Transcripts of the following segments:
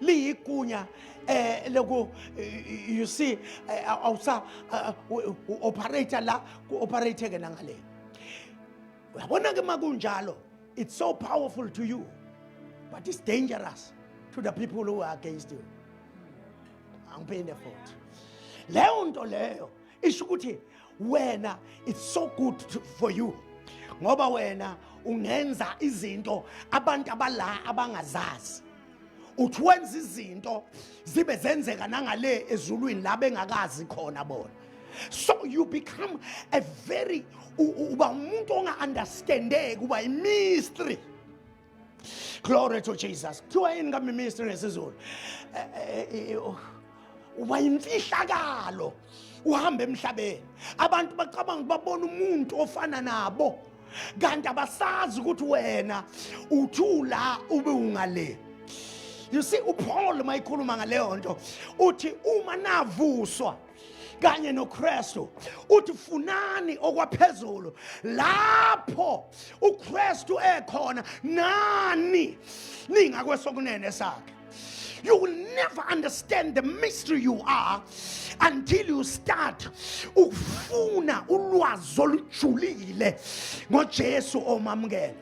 Liyigunya loku, you see, awusa operator la ku operate ke nangale. Uyabona ke makunjalo, it's so powerful to you, but it's dangerous to the people who are against you. Angiphinde futhi, leyo nto leyo isho ukuthi wena, it's so good for you, ngoba wena ungenza izinto abantu abala abangazazi. Uthi wenza izinto zibe zenzeka nangale ezulwini la bengakazi khona bona. So you become a very, uba umuntu onga-understandeki, uba i-mystery. Glory to Jesus. Kuthiwa yini kami mystery ngesiZulu? Uba imfihlakalo, uhamba emhlabeni, abantu bacabanga babona umuntu ofana nabo, kanti abasazi ukuthi wena uthula ube ungale. You see, uPaul mayikhuluma ngaleyo nto uthi uma navuswa kanye noKristu, uthi funani okwaphezulu lapho uKristu ekhona nani ningakwesokunene sakhe. You will never understand the mystery you are until you start ukufuna ulwazi olujulile ngoJesu omamukela.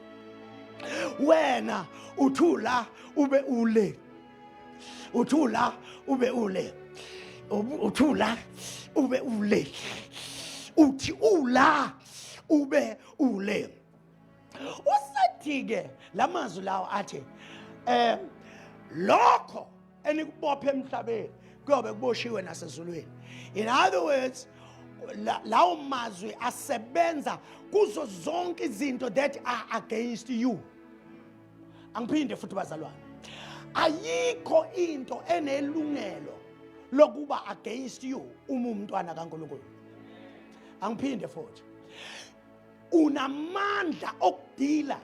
Wena uthula ube ule, uthula ube ule, uthula ube ule, uthi ula ube ule. Usathi ke lamazwi lawo athi lokho enikubophe emhlabeni kuyobe kuboshiwe nasezulwini. In other words, lawo mazwi asebenza kuzo zonke izinto that are against you. Angiphinde futhi bazalwane, ayikho into enelungelo lokuba against you uma umntwana kaNkulunkulu. Angiphinde futhi, unamandla okudila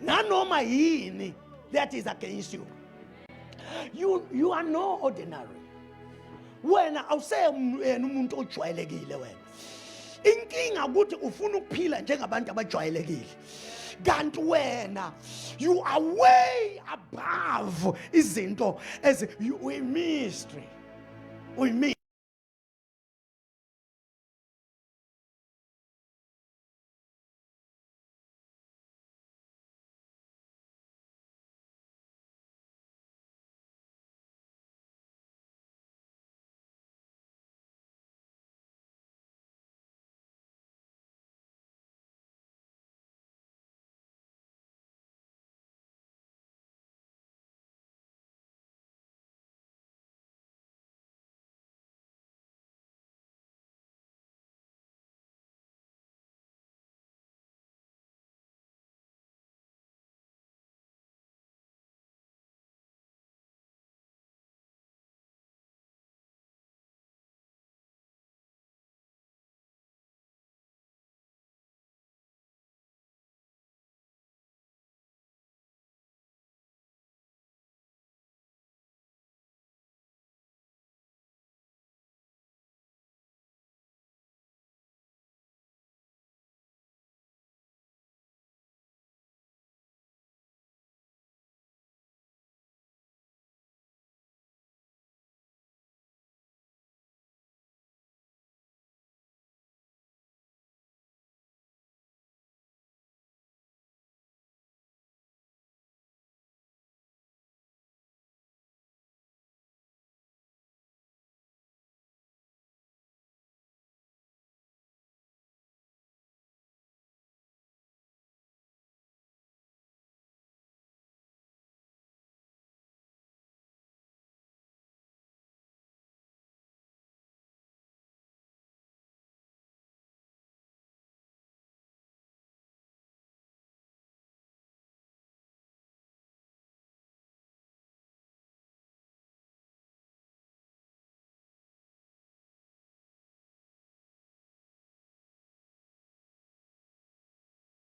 nanoma yini that is against you. You are no ordinary. Wena awuseyena umuntu ojwayelekile. Wena inkinga ukuthi ufuna ukuphila njengabantu abajwayelekile, kanti wena you are way above izinto ezi uyi-mystery, uyi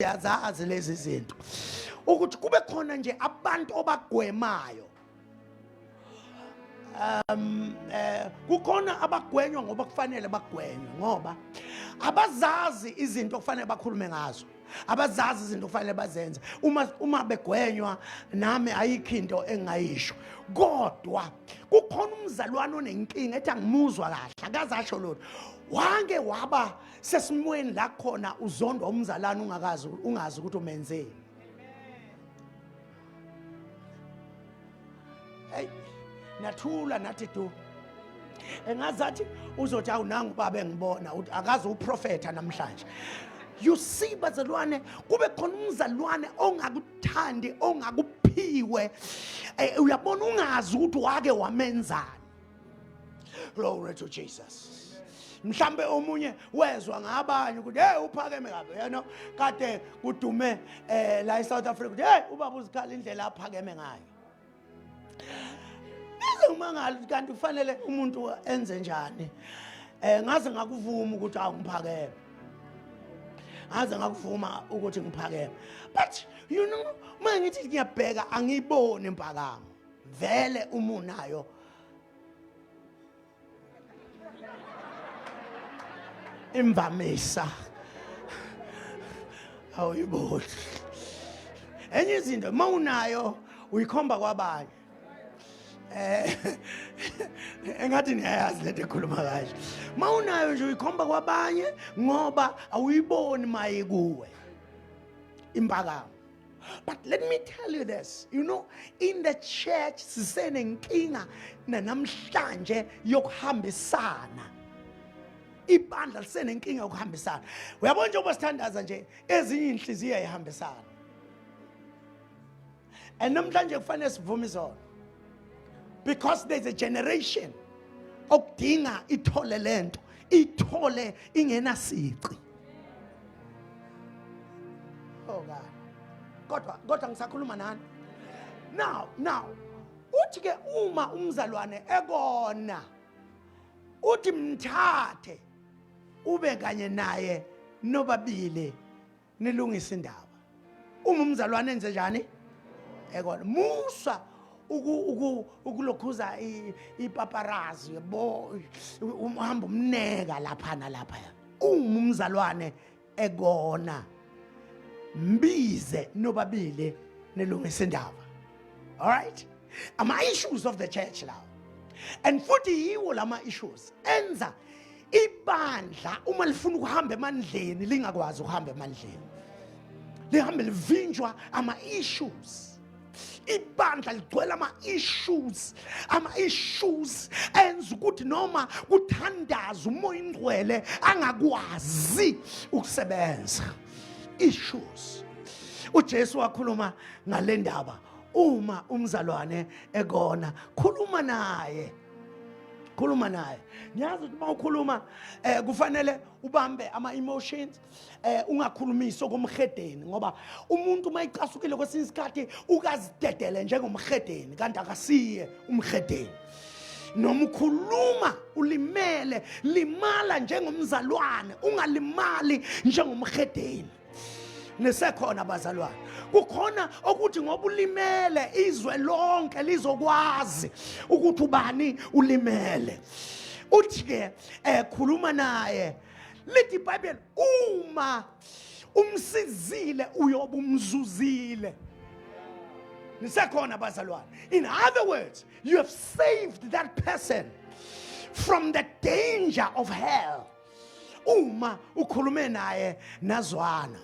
Yazazi lezi zinto ukuthi kube khona nje abantu obagwemayo. Kukhona abagwenywa ngoba kufanele bagwenywe, ngoba abazazi izinto okufanele bakhulume ngazo. Abazazi izinto kufanele bazenze. Uma begwenywa nami ayikho into engayisho. Kodwa kukhona umzalwane onenkinga ethi angimuzwa kahle, akaze asho lutho. Wange waba sesimweni la khona uzondwa umzalwane ungakazi ungazi ukuthi umenzeni. Hey, nathula nathi du. Engazathi uzothi awunangu baba engibona uthi akaze uprofetha namhlanje. You see bazalwane, kube khona umzalwane ongakuthandi, ongakuphiwe. Uyabona ungazi ukuthi wake wamenzani. Glory to Jesus. Mhlambe omunye wezwa ngabanye ukuthi hey uphakeme kabi, you know, kade kudume la eSouth Africa ukuthi hey ubaba uzikhala indlela aphakeme ngayo. Bese umangala ukuthi kanti kufanele umuntu enze njani. Ngaze ngakuvuma ukuthi awungiphakeme. Ngaze ngakuvuma ukuthi ngiphakeme. But you know, uma ngithi ngiyabheka angiyiboni impakamo. Vele uma unayo imvamisa awuyiboni. Enye izinto uma unayo uyikhomba kwabanye. Engathi niyayazi lento ekhuluma kanje. Uma unayo nje uyikhomba kwabanye ngoba awuyiboni maye kuwe impakamo. But let me tell you this, you know, in the church sisenenkinga namhlanje yokuhambisana. Ibandla lisenenkinga yokuhambisana. Uyabona njengoba sithandaza nje ezinye inhliziyo ayihambisana. And namhlanje kufanele sivume izono. Because there's a generation okudinga ithole lento, ithole ingenasici. Oh God. Kodwa ngisakhuluma nani. Now uthi ke uma umzalwane ekona uthi mthathe ube kanye naye nobabili nilungise indaba. Uma umzalwane enze njani? Ekona. Musa ukulokhuza ipaparazi yebo, uhamba umneka lapha nalapha. Uma umzalwane ekona mbize nobabili nilungise indaba. All right? Ama issues of the church lawo. And futhi yiwo lama issues enza ibandla uma lifuna ukuhamba emandleni lingakwazi ukuhamba emandleni. Lihambe livinjwa ama issues. Ibandla ligcwele ama issues, ama issues enza ukuthi noma kuthandaza uMoya oNgcwele angakwazi ukusebenza. Issues. uJesu wakhuluma ngale ndaba, uma umzalwane ekona khuluma naye, khuluma naye. Ngiyazi ukuthi uma ukhuluma kufanele ubambe ama emotions, ungakhulumisi okomhedeni, ngoba umuntu uma ecasukile kwesinye isikhathi ukazidedele njengomhedeni kanti akasiye umhedeni. Noma ukhuluma ulimele, limala njengomzalwane, ungalimali njengomhedeni. Nisekhona bazalwane? Kukhona okuthi ngoba ulimele izwe lonke lizokwazi ukuthi ubani ulimele. Uthi ke khuluma naye. Lithi iBhayibheli uma umsizile uyobe umzuzile. Nisekhona bazalwane? In other words, you have saved that person from the danger of hell. Uma ukhulume naye nazwana.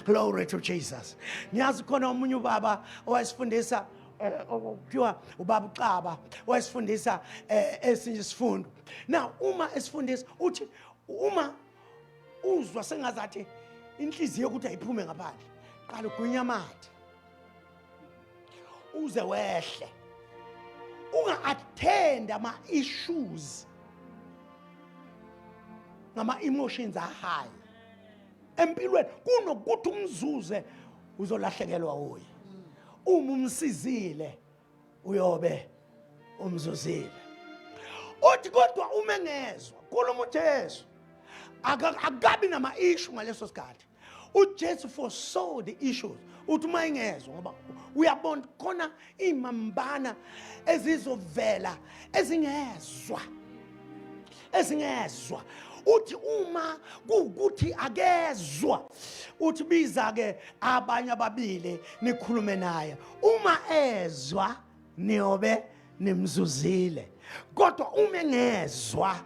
Glory to Jesus. Ngiyazi khona omunye ubaba owayesifundisa okuthiwa ubaba uXaba, wayesifundisa esinye isifundo. Now uma esifundisa uthi uma uzwa sengazathi inhliziyo ukuthi ayiphume ngaphandle, qala ugwinya amathe uze wehle, unga-attend ama-issues ngama-emotions a-high empilweni. Kunokuthi umzuze uzolahlekelwa uye. Uma umsizile uyobe umzuzile. Uthi kodwa uma engezwa, khuluma uJesu, akabi nama-issue ngaleso sikhathi. uJesu foresaw the issues. Uthi uma engezwa, ngoba uyabona khona imambana ezizovela ezingezwa, ezingezwa. Uthi uma kuwukuthi akezwa, uthi biza ke abanye ababili nikhulume naye. Uma ezwa niyobe nimzuzile, kodwa uma engezwa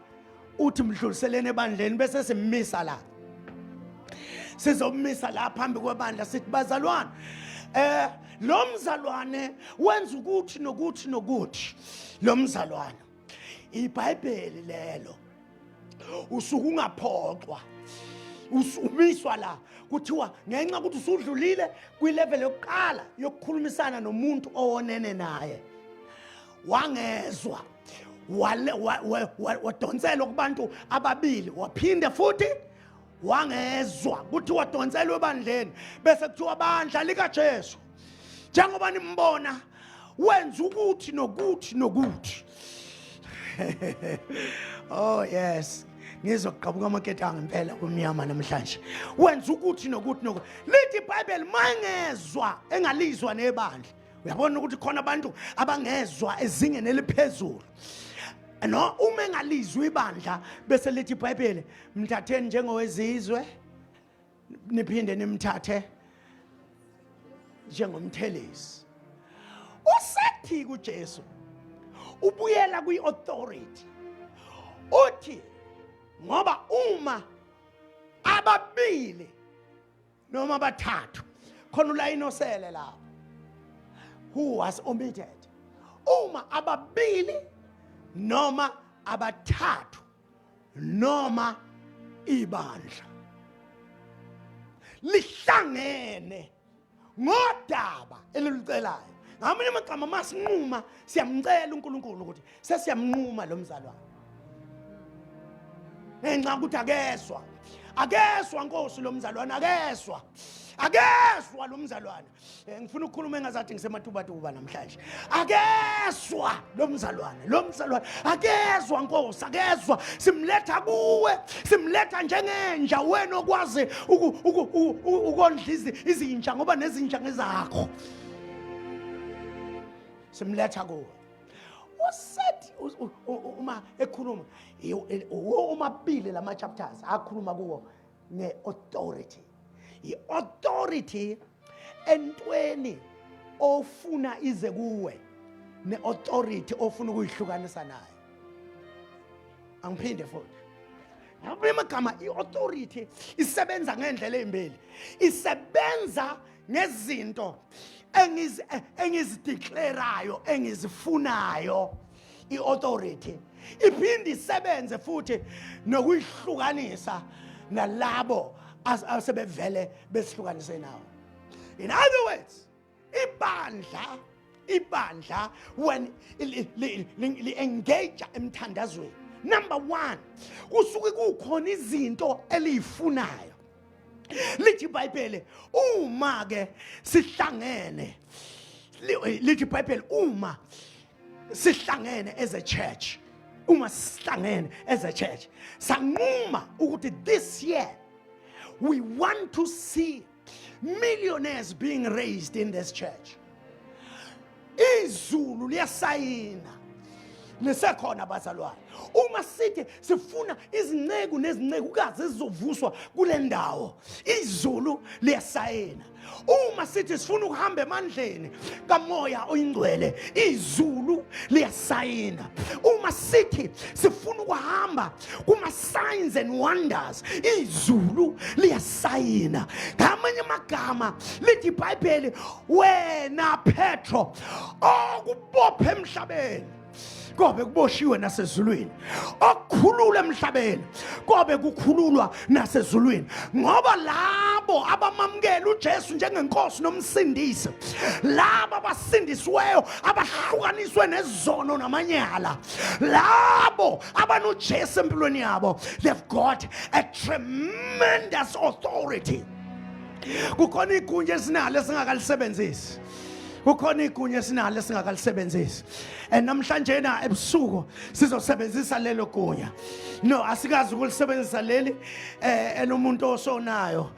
uthi mdluliseleni ebandleni, bese simmisa la, sizomisa la phambi kwebandla, sithi bazalwane, lo mzalwane wenza ukuthi nokuthi nokuthi. Lo mzalwane, iBhayibheli lelo, usuke ungaphoxwa, umiswa la, kuthiwa ngenxa ukuthi usudlulile kwilevel yokuqala yokukhulumisana nomuntu owonene naye, wangezwa, wadonselwa kubantu ababili, waphinde futhi wangezwa, kuthiwa wadonselwa ebandleni, bese kuthiwa bandla likaJesu, njengoba nimbona wenza ukuthi nokuthi nokuthi. Oh yes, ngizoqhabuka amaketanga impela kumnyama namhlanje. Wenza ukuthi nokuthi nokuthi. Lithi iBhayibheli mayengezwa, engalizwa nebandla. Uyabona ukuthi khona abantu abangezwa ezingeni eliphezulu. No, uma engalizwa ibandla, bese lithi iBhayibheli mthatheni njengowezizwe, niphinde nimthathe njengomthelisi. Usethi kuJesu, ubuyela kwi-authority, uthi ngoba uma ababili noma abathathu khona ulayini osele lapho who was omitted, uma ababili noma abathathu noma ibandla lihlangene ngodaba elilucelayo. Ngamanye amagama, masinquma siyamcela uNkulunkulu ukuthi sesiyamnquma lo mzalwane ngenxa ukuthi akezwa, akezwa Nkosi, lo mzalwane akezwa, akezwa lo mzalwane. Ngifuna ukukhuluma engazathi ngisematubatuba namhlanje. Akezwa lo mzalwane, lo mzalwane akezwa Nkosi, akezwa. Simletha kuwe, simletha njengenja, wena okwazi ukondla izinja, ngoba nezinja ngezakho. Simletha kuwe. Usethi uma ekhuluma omabili lama chapters akhuluma kuwo nge-authority, i-authority entweni ofuna ize kuwe ne-authority ofuna ukuyihlukanisa nayo. Angiphinde futhi ngamanye amagama, i-authority isebenza ngendlela ezimbili. Isebenza ngezinto engizideclarayo, engizifunayo, i-authority. Iphinde isebenze futhi nokuyihlukanisa nalabo asebevele besihlukanise nawo. In other words, ibandla when li engage emthandazweni, number 1, kusuke kukhona izinto eliyifunayo. Lithi iBhayibheli uma ke sihlangene, lithi iBhayibheli uma sihlangene as a church, uma sihlangene as a church sanquma ukuthi this year we want to see millionaires being raised in this church, izulu liyasayina. Nisekhona bazalwane? Uma sithi sifuna izinceku nezincekukazi ezizovuswa kule ndawo, izulu liyasayina. Uma sithi sifuna ukuhamba emandleni kaMoya Oyingcwele, izulu liyasayina. Uma sithi sifuna ukuhamba kuma signs and wonders, izulu liyasayina. Ngamanye amagama, lithi iBhayibheli, wena Petro, okubopha emhlabeni kobe kuboshiwe nasezulwini, okukhulula emhlabeni kobe kukhululwa nasezulwini, ngoba labo abamamukela uJesu njengenkosi nomsindisi, labo abasindisiweyo, abahlukaniswe nezono namanyala, labo abanoJesu empilweni yabo, they've got a tremendous authority. Kukhona igunje esinalo esingakalisebenzisi. Kukhona igunya esinalo esingakalisebenzisi. And namhlanje na ebusuku sizosebenzisa lelo gunya. No, asikazi ukulisebenzisa leli elomuntu osonayo.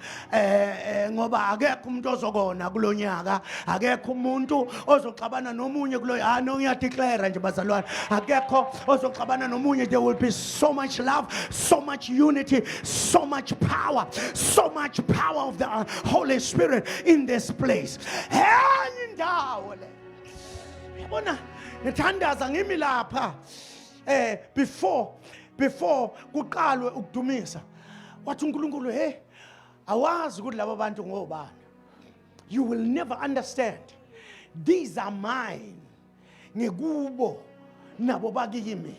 Ngoba akekho umuntu ozokona kulonyaka, akekho umuntu ozoxabana nomunye kulo. Ah no, ngiyadeclare nje bazalwane, akekho ozoxabana nomunye. There will be so much love, so much unity, so much power, so much power of the Holy Spirit in this place. Enye indawo le, yabona, ngithandaza ngimi lapha before kuqalwe ukudumisa, wathi uNkulunkulu, hey, awazi ukuthi laba bantu ngobani. You will never understand. These are mine, ngikubo nabo bakimi.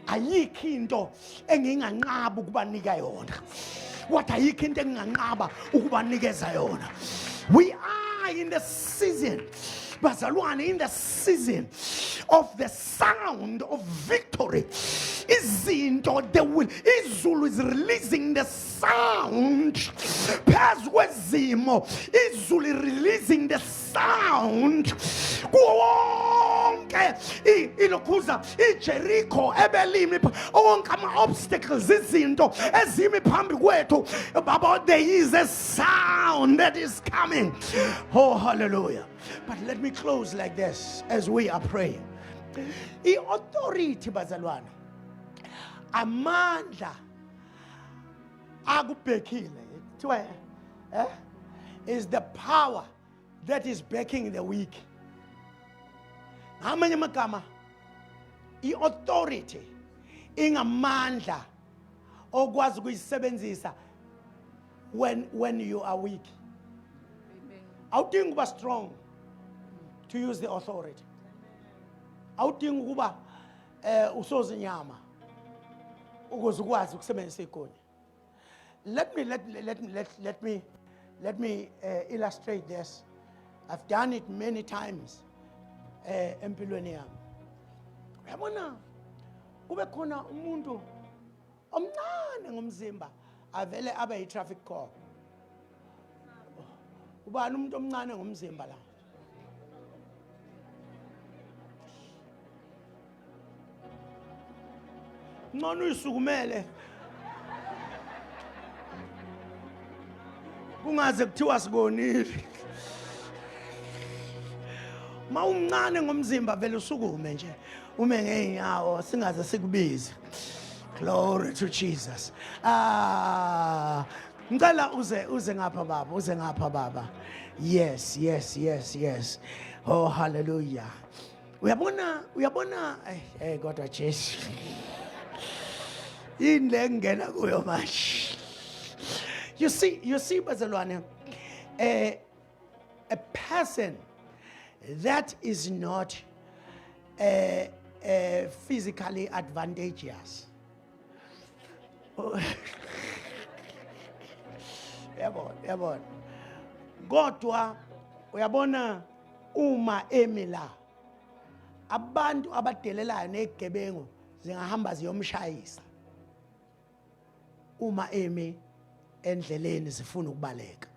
Ayikho into enginganqaba ukubanika yona. Wathi ayikho into enginganqaba ukubanikeza yona. We are in the season, bazalwane, in the season of the sound of victory. Izinto, the will, izulu is releasing the sound phezu kwezimo. Izulu releasing the sound kuwo wonke ilokhuza iJericho ebelimi, onke ama-obstacles, izinto ezimi phambi kwethu, baba. There is a sound that is coming. Oh, hallelujah. But let me close like this as we are praying. I-authority, bazalwane, amandla akubhekile, kuthiwa is the power that is backing the weak. Ngamanye amagama, i-authority ingamandla okwazi ukuyisebenzisa when you are weak. Awudingi ukuba strong to use the authority. Awudingi ukuba usozinyama ukuze ukwazi ukusebenzisa igunya. Let me let let let let me let me illustrate this. I've done it many times empilweni yami. Uyabona, kube khona umuntu omncane ngomzimba, avele abe yi-traffic cop. Ubani umuntu omncane ngomzimba la? Ngcono uyisukumele, kungaze kuthiwa sikonile. Ma umncane ngomzimba, vele usukume nje, ume ngeenyawo, singaze sikubize. Glory to Jesus. Ah, ngicela uze ngapha baba, uze ngapha baba. Yes. Oh, hallelujah. Uyabona, uyabona, kodwa Jesu, yini le ngena kuyo manje? You see, bazalwane, a person that is not physically advantageous, uyabona, uyabona, kodwa uyabona, uma emi la, abantu abadelelayo nezigebengu zingahamba ziyomshayisa uma emi endleleni zifuna ukubaleka.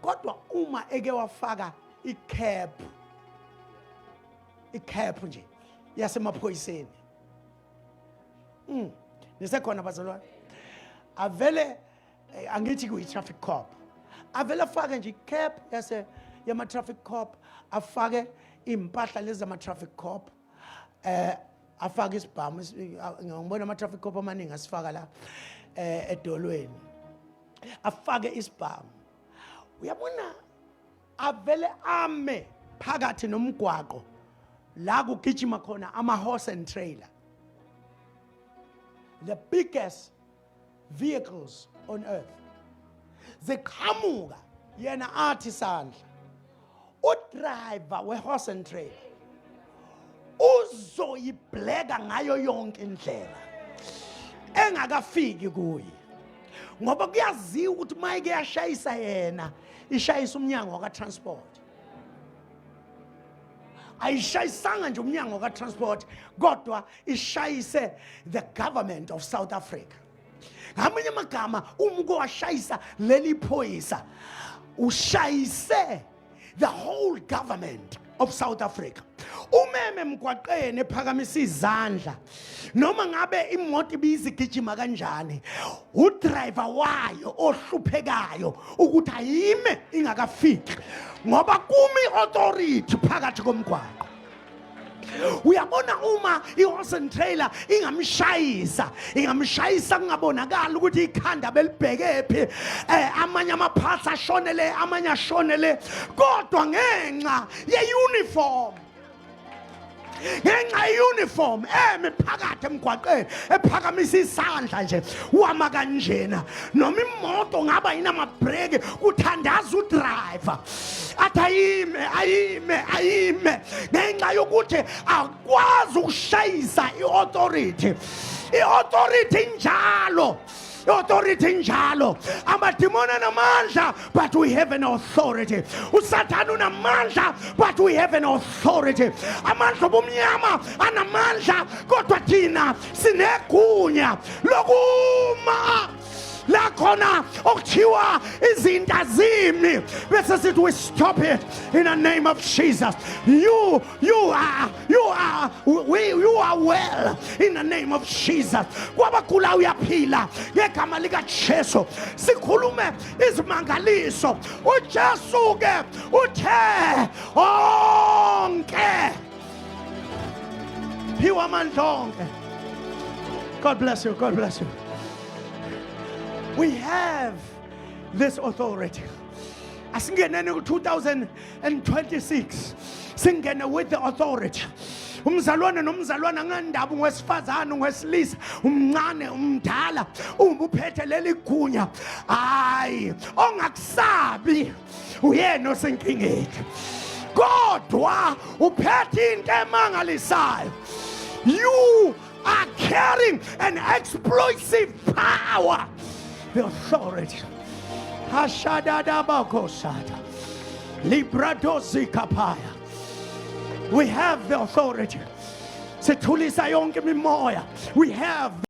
Kodwa uma eke wafaka icap, icap nje yasemaphoyiseni, nisekhona bazalwane, avele, angithi kuyi traffic cop, avele afake nje icap yase yama traffic cop, afake impahla lezi zama traffic cop, afake isibhamu. Ngibona ama traffic cop amaningi asifaka la edolweni, afake isibhamu. Uyabona, avele ame phakathi nomgwaqo la kugijima khona ama horse and trailer, the biggest vehicles on earth, ziqhamuka, yena athi sandla. Udriver we-horse and trailer uzoyibleka ngayo yonke indlela engakafiki kuye, ngoba kuyaziwa ukuthi uma ike yashayisa yena, ishayisa umnyango waka-transport. Ayishayisanga nje umnyango ka-transport, kodwa ishayise the government of South Africa. Ngamanye amagama, uma uke washayisa leli phoyisa, ushayise the whole government of South Africa umeme emgwaqeni ephakamisa izandla, noma ngabe imoto ibizigijima kanjani, udriver wayo ohluphekayo ukuthi ayime ingakafiki, ngoba kumi authority phakathi komgwaqo. Uyabona, uma i-horse and trailer ingamshayisa, ingamshayisa kungabonakali ukuthi ikhanda belibhekephi, amanye ama-parts ashonele, amanye ashonele, kodwa ngenxa ye-uniform, ngenxa ye-uniform emi phakathi emgwaqeni ephakamisa isandla nje, wama kanjena, noma imoto ngaba inamabhreki, kuthandaza udriver athi ayime, ayime, ayime, ngenxa yokuthi akwazi ukushayisa i-authority. I-authority injalo, i-authority injalo. Amadimoni anamandla, but we have an authority. Usathane unamandla, but we have an authority. Amandla obumnyama anamandla, kodwa thina sinegunya lokuma la khona okuthiwa izinto azimi, bese sithi we stop it in the name of Jesus. You are well in the name of Jesus. Kwabagula uyaphila ngegama lika Jesu. Sikhulume izimangaliso. UJesu ke uthe onke phiwa amandla onke. God bless you. God bless you. We have this authority. Asingeneni ku-2026, singene with the authority. Umzalwane nomzalwane, angandaba ungwesifazane, ungwesilisa, umncane, umdala, uma uphethe leli gunya, hayi, ongakusabi uyena osenkingeni, kodwa uphethe into emangalisayo. You are carrying an explosive power, the authority. Hashadadabakosada libradozikapaya. We have the authority. Sithulisa yonke imimoya. We have